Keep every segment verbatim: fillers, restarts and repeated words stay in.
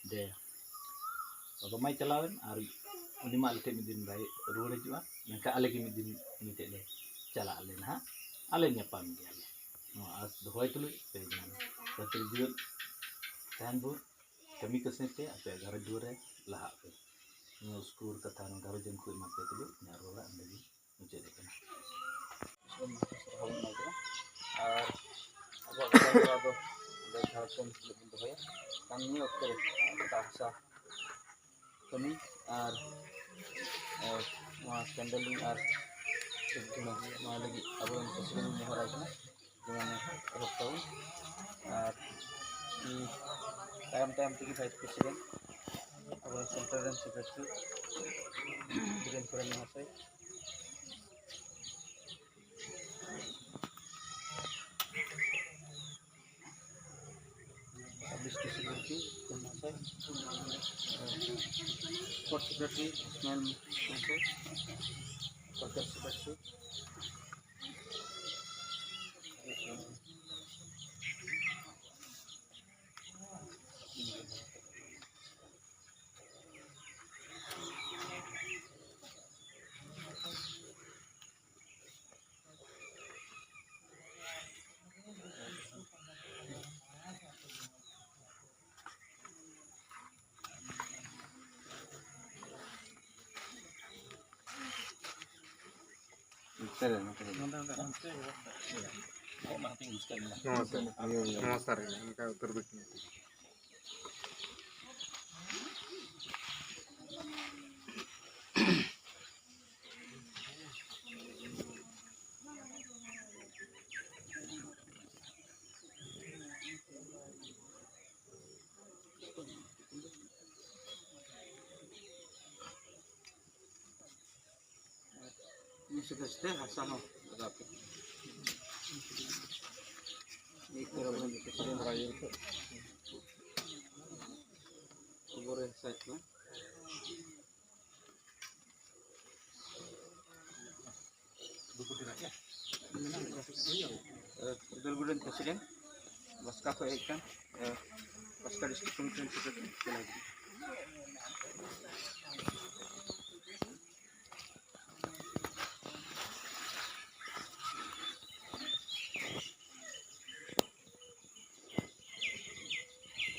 ᱡᱮ ᱵᱟᱵᱟ ᱢᱟᱭ ᱪᱟᱞᱟᱣᱮᱱ ᱟᱨ ᱩᱱᱤ ᱢᱟ ᱟᱞᱮ ᱴᱷᱮᱱ ᱢᱤᱫ ᱫᱤᱱ ᱵᱟᱭ ᱨᱩᱣᱟᱹᱲ ᱦᱤᱡᱩᱜᱼᱟ, ᱢᱮᱱᱠᱷᱟᱱ ᱟᱞᱮ ᱜᱮ ᱢᱤᱫ ᱫᱤᱱ ᱩᱱᱤ ᱴᱷᱮᱱ ᱞᱮ ᱪᱟᱞᱟᱜ ᱟᱞᱮ ᱱᱟᱦᱟᱜ, ᱟᱞᱮ ᱧᱟᱯᱟᱢ ᱜᱮᱭᱟᱞᱮ᱾ ᱱᱚᱣᱟ ᱟᱸᱥ ᱫᱚᱦᱚᱭ ᱛᱩᱞᱩᱡ ᱯᱮ ᱡᱟᱦᱟᱸ ᱯᱟᱹᱛᱤ ᱡᱤᱣᱮᱫ ᱛᱟᱦᱮᱱ ᱵᱷᱳᱨ ᱠᱟᱹᱢᱤ ᱠᱟᱹᱥᱱᱤ ᱯᱮ, ᱟᱯᱮᱭᱟᱜ ᱜᱷᱟᱨᱚᱸᱡᱽ ᱫᱩᱣᱟᱹᱨ ᱨᱮ ᱞᱟᱦᱟᱜ ᱯᱮ᱾ ᱱᱚᱣᱟ ᱩᱥᱠᱩᱨ ᱠᱟᱛᱷᱟ ᱱᱚᱣᱟ ᱜᱷᱟᱨᱚᱸᱡᱽ ᱨᱮᱱ ᱠᱚ ᱮᱢᱟ ᱯᱮ ᱛᱩᱞᱩᱡ ᱤᱧᱟᱹᱜ ᱨᱚᱲ ᱚᱸᱰᱮ ᱜᱮ ᱢᱩᱪᱟᱹᱫ ᱟᱠᱟᱱᱟ᱾ ᱥᱟᱨᱦᱟᱣ ᱵᱚᱱ ᱮᱢᱟᱭ ᱠᱟᱱᱟ᱾ ᱟᱨ ᱟᱵᱚᱣᱟᱜ ᱜᱟᱯᱟᱞᱢᱟᱨᱟᱣ ᱫᱚ ᱚᱸᱰᱮ ᱡᱷᱟᱲᱠᱷᱚᱸᱰ ᱛᱩᱞᱩᱡ ᱵᱚᱱ ᱫᱚᱦᱚᱭᱟ᱾ ᱠᱟᱨᱚᱱ ᱱᱤᱭᱟᱹ ᱚᱠᱛᱚ ᱨᱮ ᱫᱟᱜ ᱦᱟᱥᱟ ᱠᱟᱹᱢᱤ ᱟᱨ, ᱟᱨ ᱱᱚᱣᱟ ᱠᱮᱱᱰᱮᱞᱤᱝ ᱟᱨ ᱫᱷᱩᱯ ᱫᱷᱩᱬᱟᱹ ᱱᱚᱣᱟ ᱞᱟᱹᱜᱤᱫ ᱟᱵᱚᱨᱮᱱ ᱯᱨᱮᱥᱤᱰᱮᱱᱴ ᱵᱚᱱ ᱱᱮᱦᱚᱨᱟᱭ ᱠᱟᱱᱟ, ᱡᱮᱢᱚᱱ ᱮᱦᱚᱵ ᱛᱟᱵᱚᱱ᱾ ᱟᱨ ᱩᱱᱤ ᱛᱟᱭᱚᱢ ᱛᱟᱭᱚᱢ ᱛᱮᱜᱮ ᱵᱷᱟᱭᱤᱥ ᱯᱨᱮᱥᱤᱰᱮᱱᱴ, ᱟᱵᱚᱨᱮᱱ ᱥᱮᱱᱴᱨᱟᱞ ᱨᱮᱱ ᱥᱮᱠᱨᱮᱴᱟᱨᱤ ᱵᱤᱨᱮᱱ ᱥᱚᱨᱮᱱ ᱢᱚᱦᱟᱥᱚᱭ, ᱯᱟᱵᱽᱞᱤᱥ ᱥᱮᱠᱨᱮᱴᱟᱨᱤ ᱠᱚ ᱢᱚᱦᱟᱥᱚᱭ, ᱥᱯᱳᱨᱴᱥ ᱥᱮᱠᱨᱮᱴᱟᱨᱤ ᱤᱥᱢᱟᱭᱤᱞ ᱢᱚᱦᱟᱥᱚᱭ, ᱠᱟᱞᱪᱟᱨ ᱥᱮᱠᱨᱮᱴᱟᱨᱤ, ᱱᱚᱣᱟ ᱥᱟᱨ, ᱱᱚᱣᱟ ᱥᱟᱨ ᱚᱱᱠᱟ ᱩᱛᱟᱹᱨ ᱵᱤᱴ᱾ ᱢᱤᱫ ᱥᱮᱫ ᱛᱮ ᱦᱟᱥᱟ ᱦᱚᱸ ᱞᱟᱜᱟᱣ ᱯᱮ᱾ ᱢᱤᱫ ᱠᱚᱨᱮ ᱵᱚᱱ ᱡᱚᱛᱚ ᱥᱮᱫ ᱵᱚᱱ ᱨᱟᱭ ᱠᱚ᱾ ᱠᱷᱚᱵᱚᱨᱮ ᱦᱟᱥᱟ ᱠᱟᱱᱟ᱾ ᱩᱫᱟᱞᱜᱩᱲᱤ ᱨᱮᱱ ᱯᱨᱮᱥᱤᱰᱮᱱᱴ ᱵᱟᱥᱠᱟ ᱠᱷᱚᱱ ᱦᱮᱡ ᱟᱠᱟᱱ, ᱮ, ᱟᱥᱠᱟ ᱰᱤᱥᱴᱨᱤᱠᱴ ᱠᱚᱢᱤᱴᱤ ᱨᱮᱱ ᱥᱮᱠᱨᱮᱴᱟᱨᱤ ᱪᱟᱞᱟᱣ ᱠᱟᱱᱟ᱾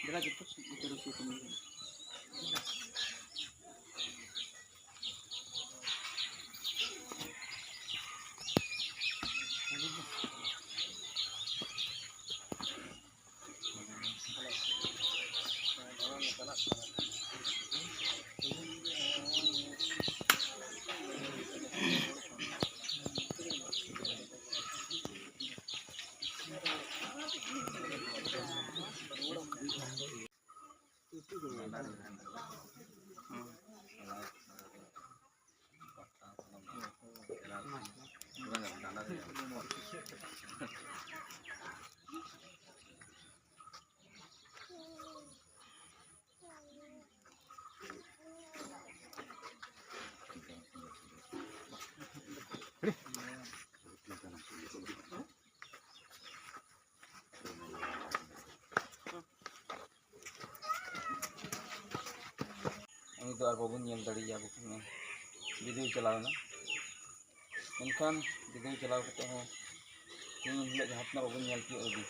ᱫᱮᱞᱟ ᱡᱚᱛᱚ ᱥᱮᱫ ᱜᱮ ᱨᱟᱹᱥᱤ ᱠᱟᱹᱢᱤ ᱠᱟᱱᱟ᱾ ᱩᱱᱤ ᱫᱚ ᱟᱨ ᱵᱟᱵᱚᱱ ᱧᱮᱞ ᱫᱟᱲᱮᱭᱟᱭᱟ, ᱵᱟᱠᱷᱟᱱ ᱵᱤᱫᱟᱹᱭ ᱪᱟᱞᱟᱣ ᱮᱱᱟ᱾ ᱢᱮᱱᱠᱷᱟᱱ ᱵᱤᱫᱟᱹᱭ ᱪᱟᱞᱟᱣ ᱠᱟᱛᱮ ᱦᱚᱸ ᱛᱮᱦᱮᱧ ᱦᱤᱞᱳᱜ ᱡᱟᱦᱟᱸ ᱛᱤᱱᱟᱹᱜ ᱵᱟᱵᱚᱱ ᱧᱮᱞ ᱛᱤᱭᱳᱜ ᱞᱮᱫᱮ,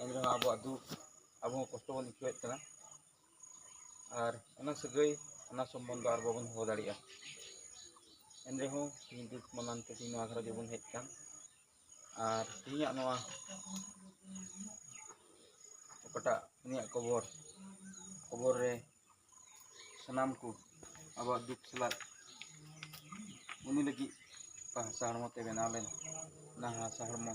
ᱮᱱ ᱨᱮᱦᱚᱸ ᱟᱵᱚᱣᱟᱜ ᱫᱩᱠ, ᱟᱵᱚ ᱦᱚᱸ ᱠᱚᱥᱴᱚ ᱵᱚᱱ ᱟᱹᱭᱠᱟᱹᱣᱮᱫ ᱠᱟᱱᱟ᱾ ᱟᱨ ᱚᱱᱟ ᱥᱟᱹᱜᱟᱹᱭ, ᱚᱱᱟ ᱥᱚᱢᱵᱚᱱᱫᱷᱚ ᱟᱨ ᱵᱟᱵᱚᱱ ᱦᱚᱦᱚ ᱫᱟᱲᱮᱭᱟᱜᱼᱟ᱾ ᱮᱱ ᱨᱮᱦᱚᱸ ᱛᱮᱦᱮᱧ ᱫᱩᱠ ᱢᱟᱱᱟᱱ ᱛᱮ ᱛᱮᱦᱮᱧ ᱱᱚᱣᱟ ᱜᱷᱟᱨᱚᱸᱡᱽ ᱨᱮᱵᱚᱱ ᱦᱮᱡ ᱟᱠᱟᱱ᱾ ᱟᱨ ᱛᱮᱦᱮᱧᱟᱜ ᱱᱚᱣᱟ ᱚᱠᱟᱴᱟᱜ ᱩᱱᱤᱭᱟᱜ ᱠᱚᱵᱚᱨ, ᱠᱚᱵᱚᱨ ᱨᱮ ᱥᱟᱱᱟᱢ ᱠᱚ ᱟᱵᱚᱣᱟᱜ ᱫᱩᱠ ᱥᱟᱞᱟᱜ ᱩᱱᱤ ᱞᱟᱹᱜᱤᱫ ᱚᱠᱟ ᱦᱟᱥᱟ ᱦᱚᱲᱢᱚ ᱛᱮ ᱵᱮᱱᱟᱣ ᱞᱮᱱ, ᱚᱱᱟ ᱦᱟᱥᱟ ᱦᱚᱲᱢᱚ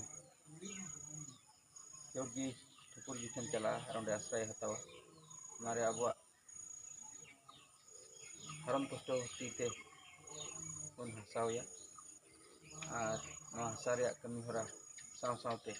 ᱡᱚᱜ ᱜᱮ ᱴᱷᱟᱹᱠᱩᱨ ᱡᱤ ᱴᱷᱮᱱ ᱪᱟᱞᱟᱜᱼᱟ ᱟᱨ ᱚᱸᱰᱮ ᱟᱥᱨᱟᱭ ᱦᱟᱛᱟᱣᱟ᱾ ᱚᱱᱟᱨᱮ ᱟᱵᱚᱣᱟᱜ ᱦᱟᱨᱚᱱ ᱠᱚᱥᱴᱚ ᱛᱤ ᱛᱮ ᱵᱚᱱ ᱦᱟᱥᱟᱣ ᱮᱭᱟ᱾ ᱟᱨ ᱱᱚᱣᱟ ᱦᱟᱥᱟ ᱨᱮᱭᱟᱜ ᱠᱟᱹᱢᱤ ᱦᱚᱨᱟ ᱥᱟᱶ ᱥᱟᱶᱛᱮ